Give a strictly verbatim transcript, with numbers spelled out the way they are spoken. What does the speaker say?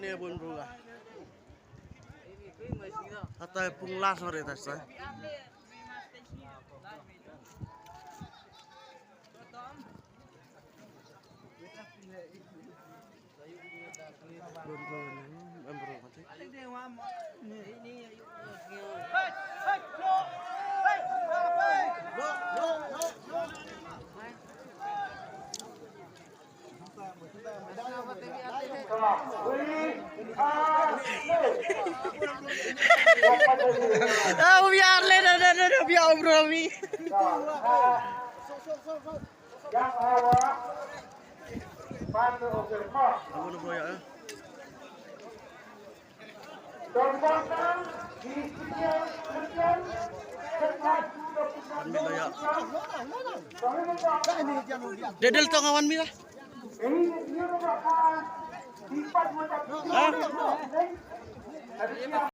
Ne bun bru ga. Hatai pung las mare tas ta. Bun bru ne, bun bru kati. Ah, we are later, no, no, no, we are over, we. Abu na boya, eh. Wan mi la ya. Dedel tong awan mi la. Ha?